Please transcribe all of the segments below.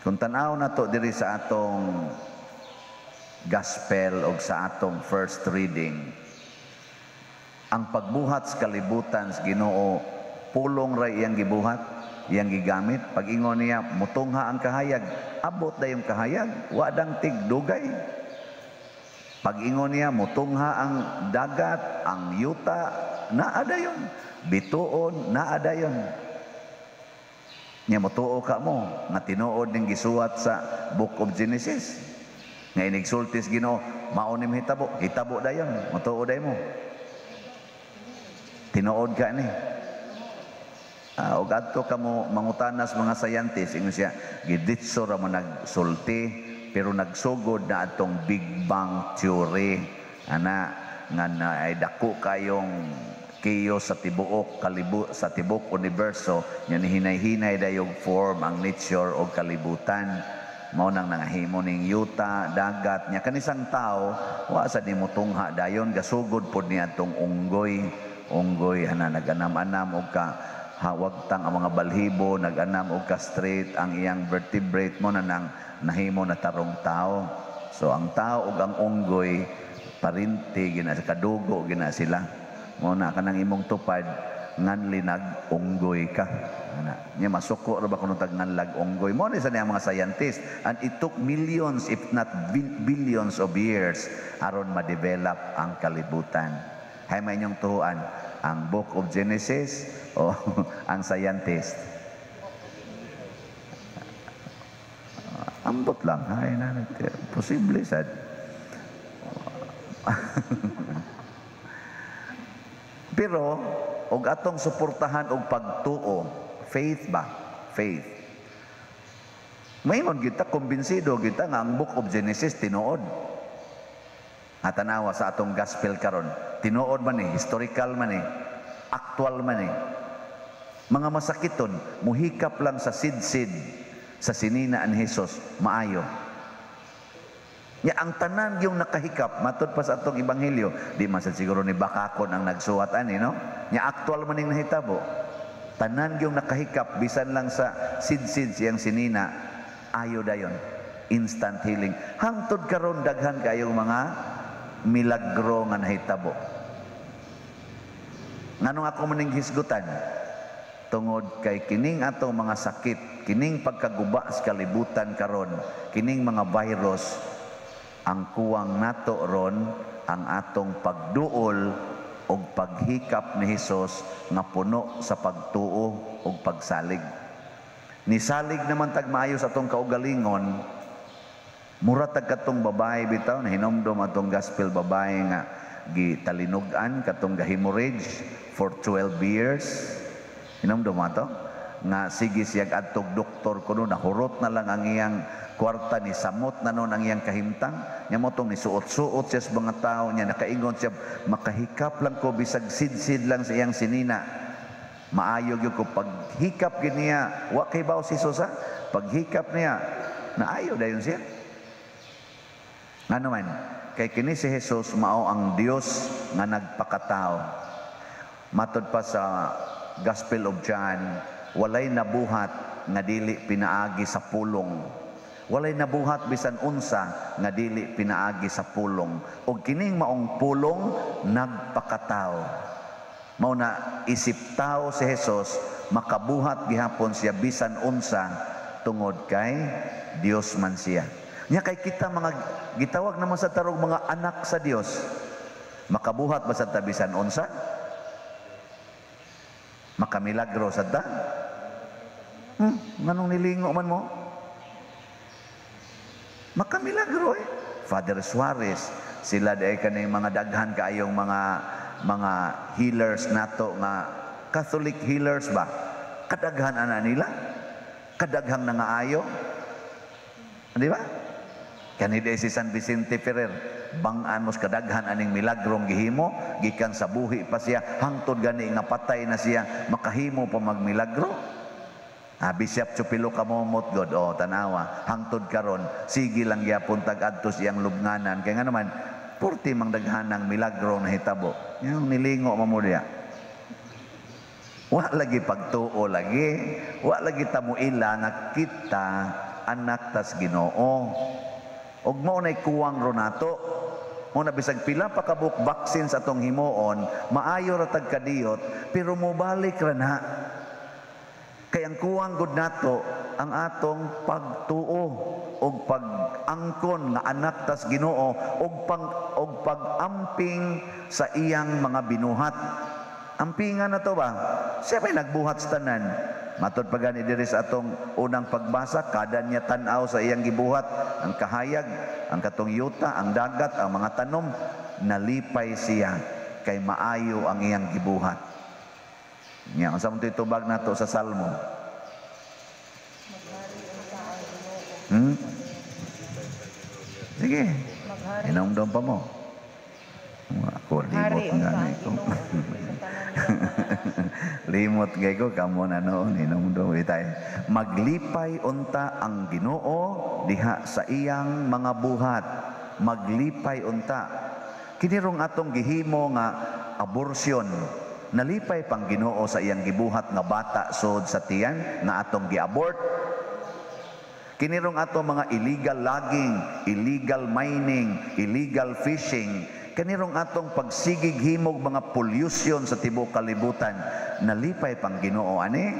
Kung tan-aw nato diri sa atong gospel o sa atong first reading, ang pagbuhat sa kalibutan sa Ginoo, pulong ra iyang gibuhat, iyang gigamit. Pag ingon niya, "Mutungha ang kahayag," abot dayong kahayag, wa dang tigdugay. Pag ingon niya, "Mutungha ang dagat, ang yuta," naa dayon. Bituon, naa dayon. Nya motuo ka mo nga tinuod ning gisuwat sa Book of Genesis? Nga inigsulti sa Ginoo, mao ni mahitabo, hitabo dayon, motuo dayon mo? Tinuod ka ni? Og adto ka mo mangutanas mga scientist, ingon siya, giditso ra man nagsulti, pero nagsugod na atong Big Bang Theory. Ana, nga na ay dako kayong chaos sa tibuok kalibu sa tibuok universo nya hinay-hinay dayog form ang nature o kalibutan, mao nang nangahimo ning yuta, dagat. Nya kanisang tao wa sa nimo tungha dayon, gasugod pod niya atong unggoy unggoy ana, naganam-anam og ka hawagtang ang mga balhibo, naganam og ka straight ang iyang vertebrate, mo na nang nahimo na tarong tao. So ang tao ug ang unggoy parinti gina, kadugo gina sila. Mo na kanang imong tupad nganli nag unggoy ka ana nya, masuko ra ba kuno tag nganlag unggoy? Mo ni sa niya mga scientist, and it took millions, if not billions of years aron ma-develop ang kalibutan. Hay, may inyong tuhuan, ang Book of Genesis o ang scientist? Ambot lang hay na, posible sad. Pero og atong suportahan og pagtuo, faith ba? Faith. Maingon kita, kumbinsido kita nga ang Book of Genesis tinuod. At tanawa sa atong gospel karon, tinuod man ni, historical man ni, actual man ni. Mga masakiton, muhikap lang sa sidsid sa sinina ni Jesus, maayo. Nya ang tanan yung nakahikap, matud pa sa atong ebanghelyo, di man sad siguro ni Bakakon ang nagsuwat ani, no? Nya actual man ning nahitabo. Tanan yung nakahikap bisan lang sa sidsid siyang sinina, ayo dayon. Instant healing. Hangtod karon daghan kayong mga milagro nga nahitabo. Nganong ako maning hisgutan? Tungod kay kining atong mga sakit, kining pagkaguba sa kalibutan karon, kining mga virus, ang kuwang nato ron ang atong pagduol og paghikap ni Hesus nga puno sa pagtuo og pagsalig. Nisalig naman tag maayo sa atong kaugalingon, mura tag katong babae bitaw na hinomdom atong gospel, babae nga gitalinog-an katong ga-hemorrhage for 12 years. Hinomdom ato? Nga sige siya adtog doktor kuno, nahurot na lang ang iyang kwarta, ni samot na nun ang iyang kahimtang nya, mo tong nisuot-suot siya sa mga tao niya, nakaingon siya, "Makahikap lang ko bisag sidsid lang sa iyang sinina, maayo gyud ko." Paghikap gyud niya, wa kay baw si Jesus ha, paghikap niya, naayo dayon siya. Ngano man? Kay kini si Jesus mao ang Dios nga nagpakatao. Matod pa sa Gospel of John, walay nabuhat nga dili pinaagi sa pulong. Walay nabuhat bisan unsa nga dili pinaagi sa pulong. Og kining maong pulong nagpakatao. Mao na isip tao si Jesus, makabuhat gihapon siya bisan unsa tungod kay Dios man siya. Nya kay kita mga gitawag naman sa tarong mga anak sa Dios. Makabuhat ba sa bisan unsa? Makamilagro sa ta? Nganong nilingo man mo? Makamilagro eh. Father Suarez, sila dahil kaning mga daghan kaayong mga healers nato nga Catholic healers ba? Kadaghan ana nila? Kadaghang nangaayo? Di ba? Kani si San Vicente Ferrer, bangan mos kadaghan aning milagrong gihimo gikan sa buhi pa siya hangtod gani nga patay na siya, makahimo pa magmilagro. Ah, Bishop Chupilo Kamomot god, oh, tanawa, hangtod karon sige lang gyapon tag adto siyang lubnganan, kay nga naman purti mang daghanang milagro na hitabo. Yung nilingo mo diya. Wa lagi pagtuo lagi, wa lagi ta mo ila nga kita Anak tas Ginoo. Ug mao nay kuwang ro nato. Mao na bisag pila pa kabuok vaccine sa atong himuon, maayo ra tag kadiyot, pero mobalik ra na. Kay ang kuwang gud nato ang atong pagtuo og pag-angkon nga anak tas Ginoo og pag-amping sa iyang mga binuhat. Ampingan na to ba? Siya pa'y nagbuhat sa tanan. Matod pa gani diri sa atong unang pagbasa, kada niya tan-aw sa iyang gibuhat, ang kahayag, ang katong yuta, ang dagat, ang mga tanom, nalipay siya kay maayo ang iyang gibuhat. Nya, unsa man to'y tubag nato sa Salmo? Maghari unta ang Ginoo. Sige. Maghari. Inomdom pa mo. Ako, limot Maghari nga unta na ang iko. Ginoo sa tanan niyang mga Limot kay ko kamo na noon, hinumdum tayo. Maglipay unta ang Ginoo diha sa iyang mga buhat. Maglipay unta. Kini rong atong gihimo nga abortion. Nalipay pang Ginoo sa iyang gibuhat nga bata sod sa tiyan nga atong giabort. Kini rong ato mga illegal logging, illegal mining, illegal fishing, kini rong atong pagsigig himog mga pollution sa tibuok kalibutan, nalipay pang Ginoo ani.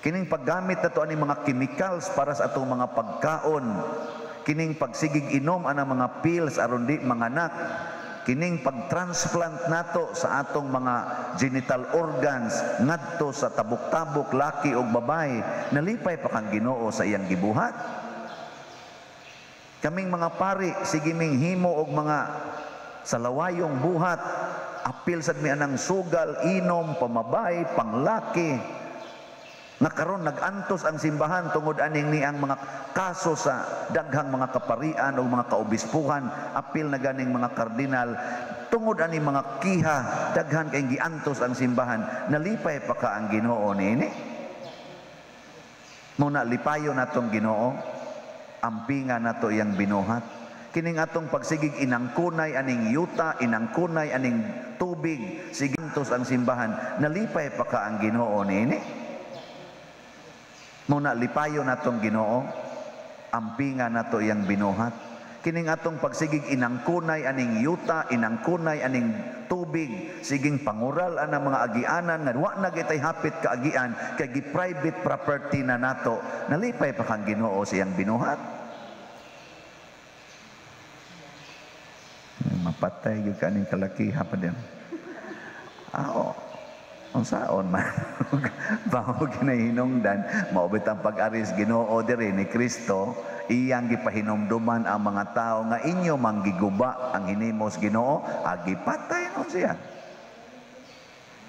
Kining paggamit nato ani mga chemicals para sa atong mga pagkaon, kining pagsigig inom ana mga pills aron di manganak, kining pagtransplant nato sa atong mga genital organs ngadto sa tabok-tabok laki og babae, nalipay pa kang Ginoo sa iyang gibuhat. Kaming mga pari, sige ming himo og mga salawayong buhat, apil sad mi anang sugal, inom, pamabay, panglaki. Nga karon nag-antos ang simbahan tungod aning niang mga kaso sa daghang mga kaparian o mga kaobispuhan, apil na ganing mga kardinal, tungod ani mga kiha, daghan kay giantos ang simbahan, nalipay pa ka ang Ginoo niini. Muna lipayo natong Ginoo, ampinga nato iyang binuhat. Kining atong pagsigig inangkunay aning yuta, inangkunay aning tubig, sigintos ang simbahan, nalipay pa ka ang Ginoo niini. Muna lipayo natong Ginoo, ampinga nato iyang binuhat. Kining atong pagsigig inangkunay aning yuta, inangkunay aning tubig, siging pangural ana mga agianan nga wa na gitay hapit kaagian kay gi private property na nato, nalipay pa kang Ginoo sa iyang binuhat. Mapatay gyud kaning kalakiha pa din. Ao. Unsaon man bago ginahinungdan, maubit ang pag-aris Ginoo diri ni Kristo, iyang gipahinumduman ang mga tao nga inyo manggiguba ang hinimos Ginoo, agi patay nun siya.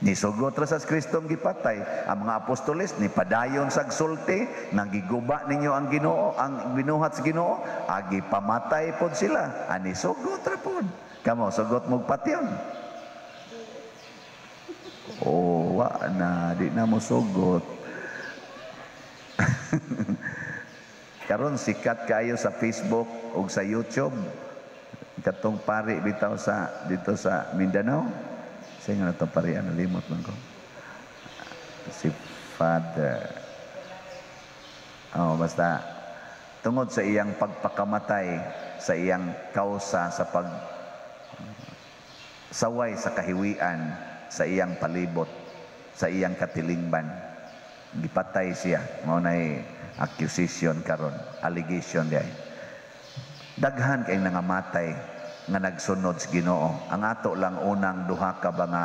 Nisugot ra sa Kristong gipatay ang mga apostoles, ni padayon sa sulti nang giguba ninyo ang Ginoo, ang binuhat sa Ginoo, agi pamatay pod sila, ani sugot ra pod. Kamo sugot mog patyon. Oh, wa na, di na mo sugot. Karon sikat kayo sa Facebook ug sa YouTube. Katong pari bitaw sa dito sa Mindanao. Sa inyo na itong pari, ano, limot lang ko. Si Father. Oh, basta tungod sa iyang pagpakamatay, sa iyang kausa sa pag saway sa kahiwian, sa iyang palibot, sa iyang katilingban. Gipatay siya. Mao nay accusation karon, allegation diay. Daghan kay nangamatay nga nagsunod sa Ginoo. Ang ato lang unang duha ka ba nga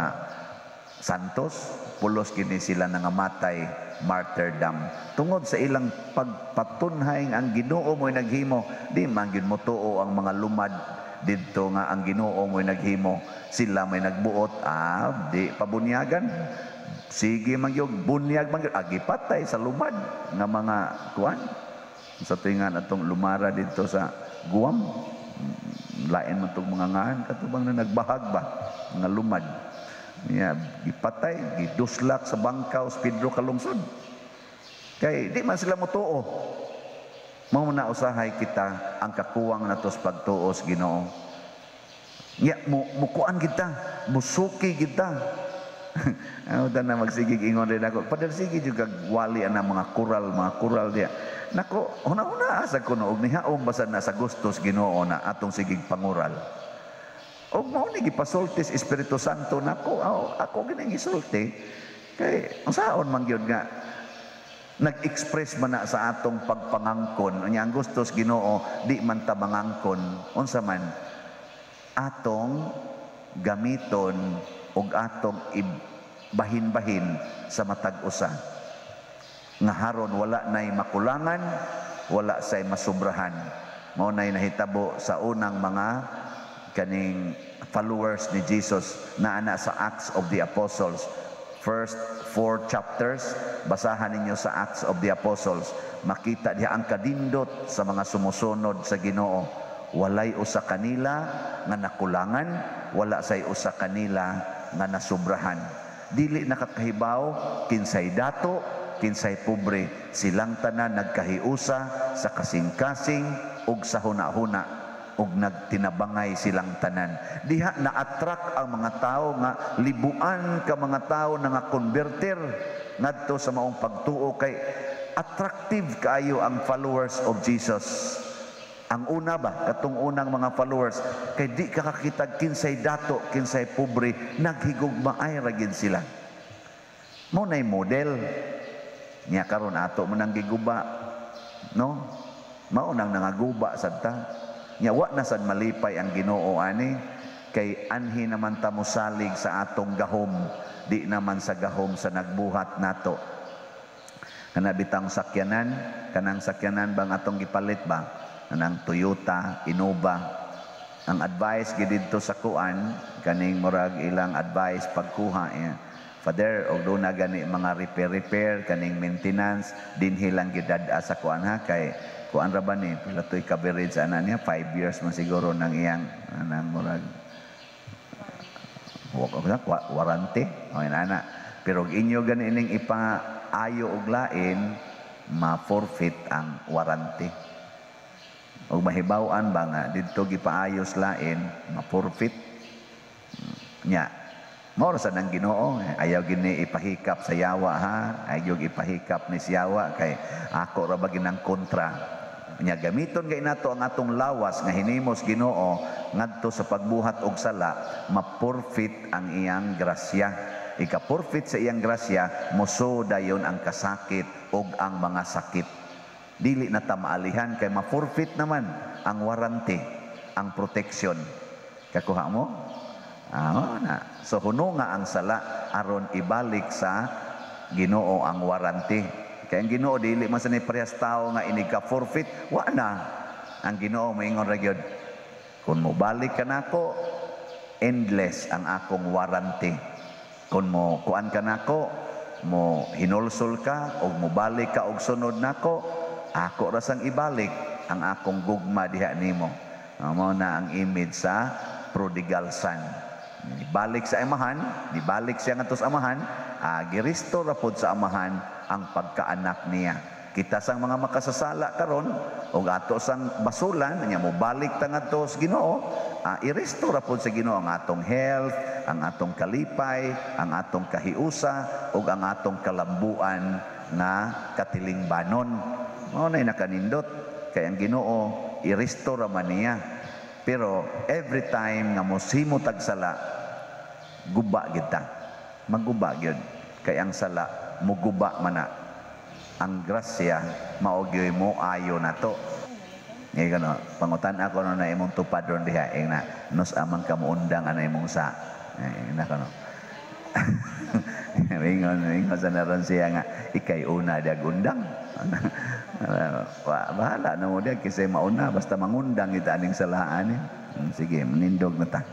santos, pulos kini sila nangamatay martyrdom. Tungod sa ilang pagpatunhay ang Ginoo mo'y naghimo, di man gyud motuo ang mga lumad didto nga ang Ginoo mo'y naghimo, sila may nagbuot, di pabunyagan. Sige man gyud, bunyag man gyud, agi patay sa lumad nga mga kuan. Sa tuingan atong lumara didto sa Guam, lain man tong mga ngahan katubang na nagbahag ba nga lumad. Nya gipatay, giduslak sa bangkaw sa Pedro Calungsod. Kay di man sila motuo. Mao na usahay kita ang kakuwang nato sa pagtuo sa Ginoo. Nya mukuan kita, musuki kita. Ano na magsigig ingon rin ako. Padre, sige jud kag wali ana mga kural diya. Nako, huna-huna asa ko no og nihaom basa na sa gustos Ginoo na atong sigig pangural. Og mao ni gipasulti sa Espiritu Santo nako, ako gining gisulti. Kay unsaon man gyud nga nag-express man na sa atong pagpangangkon. Unya ang gustos Ginoo di man ta mangangkon, unsa man atong gamiton og atong bahin-bahin sa matag usa nga haron wala nay makulangan, wala say masubrahan. Mao nay nahitabo sa unang mga kaning followers ni Jesus na ana sa Acts of the Apostles, first four chapters. Basahan ninyo sa Acts of the Apostles, makita diha ang kadindot sa mga sumusunod sa Ginoo. Walay usa kanila nga nakulangan, wala say usa kanila nga nasubrahan. Dili nakakahibaw kinsay dato, kinsay pobre. Silang tanan nagkahiusa sa kasing-kasing ug sa huna-huna ug nagtinabangay silang tanan. Diha na-attract ang mga tao nga libuan ka mga tao na nga converter ngadto sa maong pagtuo kay attractive kaayo ang followers of Jesus. Ang una ba, katong unang mga followers, kay di ka kakita kinsay dato, kinsay pobre, naghigugmaay ra gid sila. Mao nay model niya karon ato mo nang giguba, no? Mao nang nangaguba sad ta. Nya wa na sad malipay ang Ginoo ani kay anhi naman ta mosalig sa atong gahom, di naman sa gahom sa nagbuhat nato. Kana bitang sakyanan, kanang sakyanan bang atong gipalit ba? Kanang Toyota Innova. Ang advice gid didto sa kuan, kaning murag ilang advice pagkuha, eh. Father, og duna gani mga repair repair kaning maintenance dinhi lang gidad-a sa kuan ha, kay kuan ra ba ni, pila to'y coverage ana niya, 5 years man siguro nang iyang anang murag warranty o ana. Pero og inyo gani ining ipaayo og lain, ma-forfeit ang warranty. Og mahibaw-an ba nga didto gipaayos lain, ma-forfeit nya. Mao ra sad ang Ginoo, ayaw gini ipahikap sa yawa ha, ayaw ipahikap ni siyawa kay ako ra ba ginang kontra. Nya gamiton kay nato ang atong lawas nga hinimos Ginoo ngadto sa pagbuhat og sala, ma-forfeit ang iyang grasya. Ika-forfeit sa iyang grasya, moso dayon ang kasakit og ang mga sakit. Dili na ta maalihan kay ma-forfeit naman ang warranty, ang protection. Kakuha mo? Ah, na. So huno nga ang sala aron ibalik sa Ginoo ang warranty. Kay ang Ginoo dili man sa ni parehas tao nga inig ka forfeit, wa na. Ang Ginoo moingon ra gyud, kung mobalik ka nako, endless ang akong warranty. Kung mo kuan ka nako, mo hinulsol ka og mobalik ka og sunod nako, ako ra sang ibalik ang akong gugma diha nimo. Mao na ang image sa prodigal son. Ibalik sa amahan, nibalik siya ngadto sa amahan, girestore ra pod sa amahan ang pagkaanak niya. Kita sang mga makasasala karon og ato sang basulan nya mobalik ta ngadto sa Ginoo, i-restore ra pod sa Ginoo ang atong health, ang atong kalipay, ang atong kahiusa ug ang atong kalambuan nga katilingbanon. Mao nay nakanindot kay ang Ginoo i-restore ra man niya. Pero every time nga mosimo tag sala, guba gid ta. Maguba gyud kay ang sala muguba man na. Ang grasya mao gyud mo ayo nato. Ngay kano, pangutan ako no na imong tupad ron diha ing na nos amang ka moundang ana imong sa. Eh, na kano. Ingon, ingon sa naron siya nga ikay una diag undang. Bahala na mo diag kisay mauna basta mangundang ita aning salaan. Sige, manindog na ta.